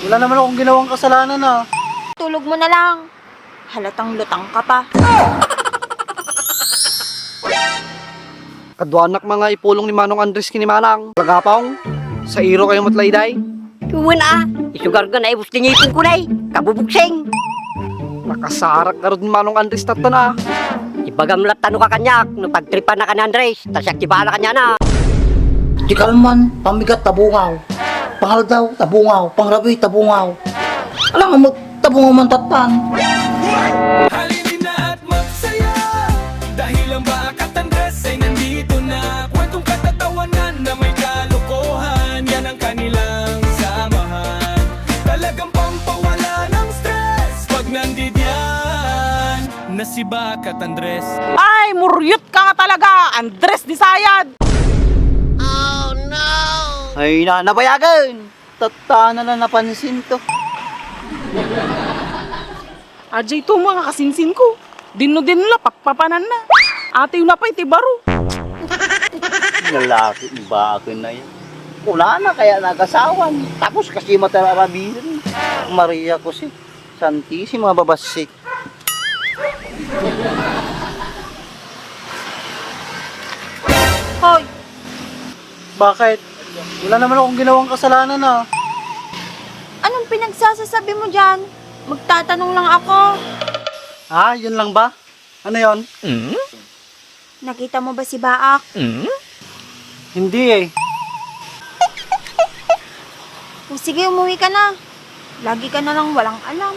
Wala naman akong ginawang kasalanan ah. Tulog mo na lang. Halatang lutang ka pa. Kadwanak mga ipulong ni Manong Andres kini Manang. Lagapong, sa iro kayo matlayday. Tuwan isugar ka na ibus tingipin ko na kabubuksing. Nakasarak ka rin ni Manong Andres tato na. Ibagamlat tano ka kanyak, no pagtripan na ka ni Andres, tas yaktibahan na kanya na. Di kalman, pamigat tabungaw. Pangaldaw, tabungaw. Pangrabi, tabungaw. Alam nga magtabungaw man tatpan. Halinin na at magsaya dahil ang Bakat Andres ay nandito na. Kwentong katatawanan na may kalokohan, yan ang kanilang samahan. Talagang pampawala ng stress pag nandidyan na si Bakat Andres. Ay, muryot ka nga talaga! Andres Disayad! Ay na, nabayagan. Tata na lang napansin to. Ajay to mga kasinsin ko. Dino la, papapanan na. Ate yun na pa iti baro. Lalaki, iba ako na yan. Wala na, kaya nagasawan. Tapos kasi matarabin. Maria ko si Santissima babasik. Hoy, Bakit? Wala naman akong ginawang kasalanan ah. anong pinagsasasabi mo dyan? Magtatanong lang ako. Ah, yun lang ba? Ano yon? Nakita mo ba si Baak? Hindi eh. O sige, umuwi ka na. Lagi ka na lang walang alam.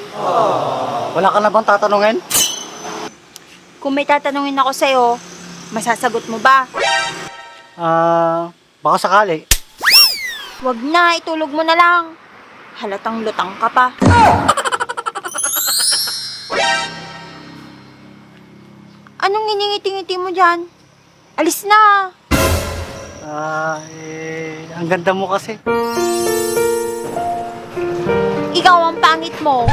Wala ka na bang tatanungin? Kung may tatanungin ako sa'yo, masasagot mo ba? Ah, baka sakali. Wag na, itulog mo na lang. Halatang lutang ka pa. Anong iningiti-ngiti mo dyan? Alis na. Ah, ang ganda mo kasi. Ikaw ang pangit mo.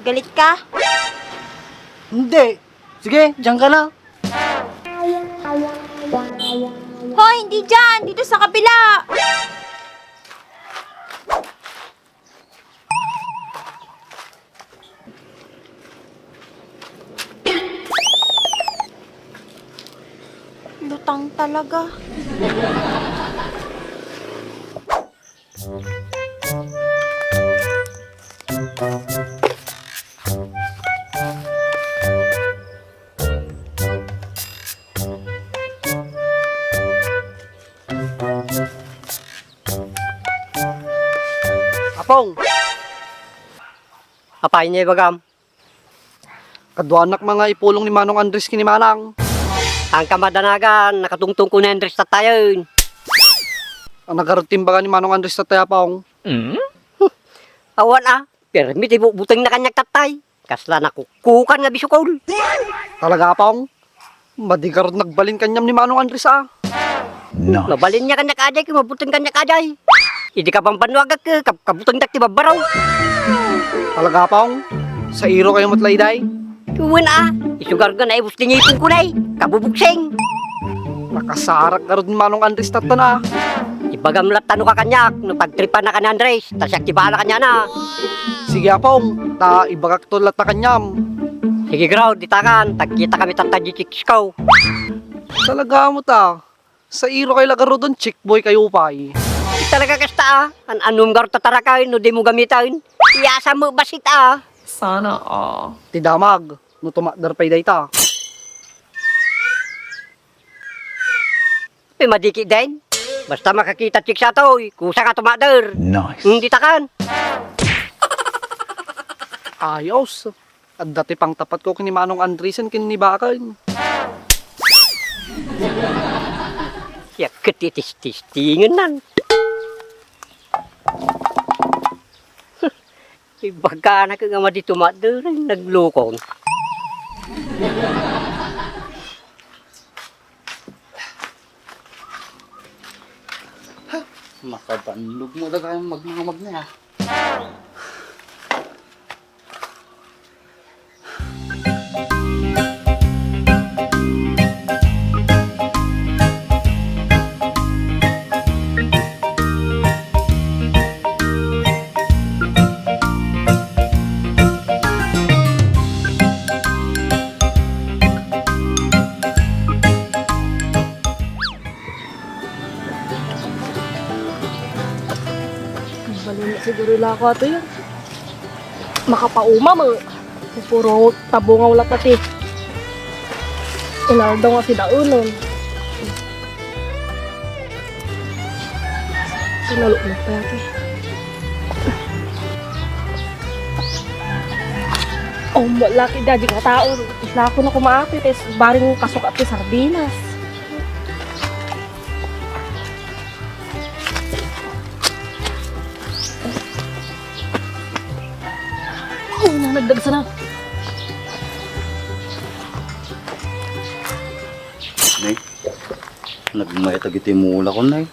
Galit ka? Hindi. Sige, diyan ka na. Hoy, hindi dyan. Dito sa kabila. Lutang talaga. Apong, Apayin niya ibagam. kadwanak mga ipulong ni Manong Andres kini Manang. Ang kamadanagan, nakatungtong ko na Andres tatayon. Ang nagarutin baga ni Manong Andres tatay Apong. Awan permit ibubutang na kanyak tatay. Kasla nakukukan nga bisukol. Talaga Apong? Madigarod nagbalin kanyam ni Manong Andres ah. Mabalin niya kanyak ajay, kumabutang kanyak ajay. Hindi ka bang banwagak ka, kabutang dak tibabaraw. Talaga Apong? Sa iro kayo matlayday. Tuwan isugar ka na ibus tingipin ko na kabubuksing. Nakasarak ka rin ni Manong Andres tato na. Ibagamlat tano ka kanyak, no pagtripan na ka ni Andres, tas yaktibahan na kanya na. Sige Apong, ta ibagak tulat na kanyam. Sige graw, ditakan, tagkita kami tatadji chikskaw. Talaga mo ta. Sa iro kayo lagaro doon, chick boy kayo pay. Talaga kasta anong garo tatarakay, no di mo gamitain. Iyasa mo basit Sana all. Tidamag, no tumakdar pay day ta. Madiki din. Basta makakita chik sa toy, kusa ka tumadar. Nice. Hindi takan. Ayos. At dati pang tapat ko kini Manong Andresen kinibakan. Ya ketitis-tistingan nan. Ibaga na ka nga madi tumadar, naglukon. Makabanlog mo na kayo magmamag na Balina siguro lang ako ato yun. Makapauma, puro tabungaw lang pati. Inaldaw nga si Daunon. Pinalok na pa yate. Oh, laki daddy nga tao. Isla ako na kumapit. Baring kasukat ni sardinas. Oh, nagdagsa na. Nay, nagmayat agiti mula ko, Nay.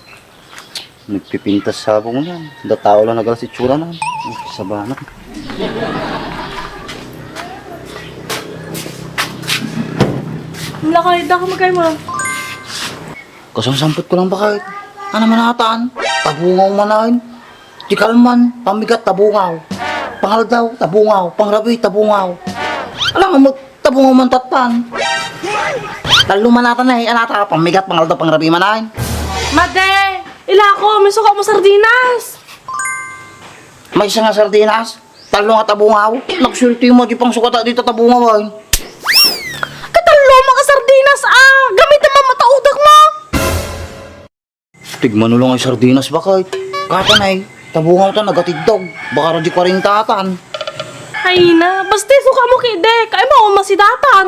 Nagpipintas sabong yan. Da tao lang nagalas itsura na. Sabana. Wala kayo, da ka magkay mo. Kasangsampot ko lang ba kahit? Ano man nataan? Tabungaw manahin. Di kalman, pamigat tabungaw. Pangaldaw, tabungaw. Pangrabi, tabungaw. Alam nga tabungaw man tatpan. Talo manatan na anata, pamigat, pangaldaw, pangrabi manahin. Made! Ila ko, may suka mo sardinas. May isa nga sardinas. Talo nga tabungaw. Nagsulti mo, di pang sukata dito tabungaw ay. Katalo mga sardinas gamit naman mataudak mo. Tigman mo lang ay sardinas ba kahit? Katanay, tabungaw ta nagatigdog. Baka radyo 40 atan. Ay na, basta suka mo kidek. Ay mo, masidatan.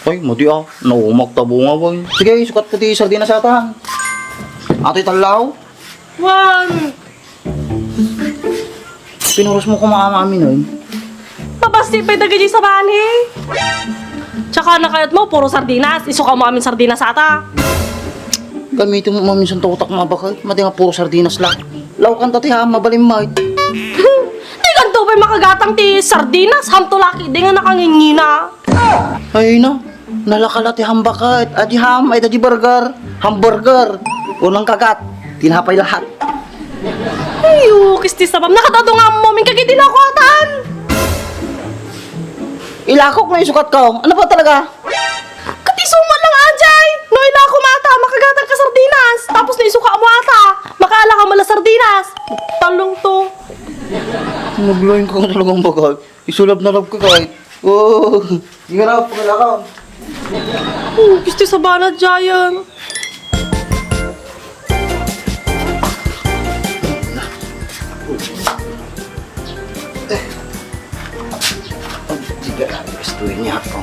Ay, madi naumak tabungaw ay. Sige, sukat ko di sardinas atan. Ato'y talaw. Wan, Pinuros mo kumakamin ay. mabasti pa yung sa bani. Tsaka nakayat mo, puro sardinas. Isuka mo amin sardinas ata. Gamitin mo minsan tutak mga bakal. Madi nga puro sardinas lang. Laukan tati ha, mabalimay. Di ganito pa makagatang ti sardinas. Hamto laki, di nga nakangingina. Ay na, nalakalati hambakat. Adi ham, ay dadi burger. Hamburger. Unang kagat. Tinapay lahat. Ayo, kisti sabam. Nakatado nga mo, min kagitin ako atan. Ilakok na yung sukat ko. Ano ba talaga? Katisuman lang ajay. No ila ko mata, makagatang ka sardinas. Tapos naisuka mo ata. Makaala ka mala sardinas. Talong to. Nagloyin ka talagang bakal. Isulab na lab ka kahit. Oh, di ka na pagalakaw. Kisti sabana jayan. Sige, gustuin niya ako.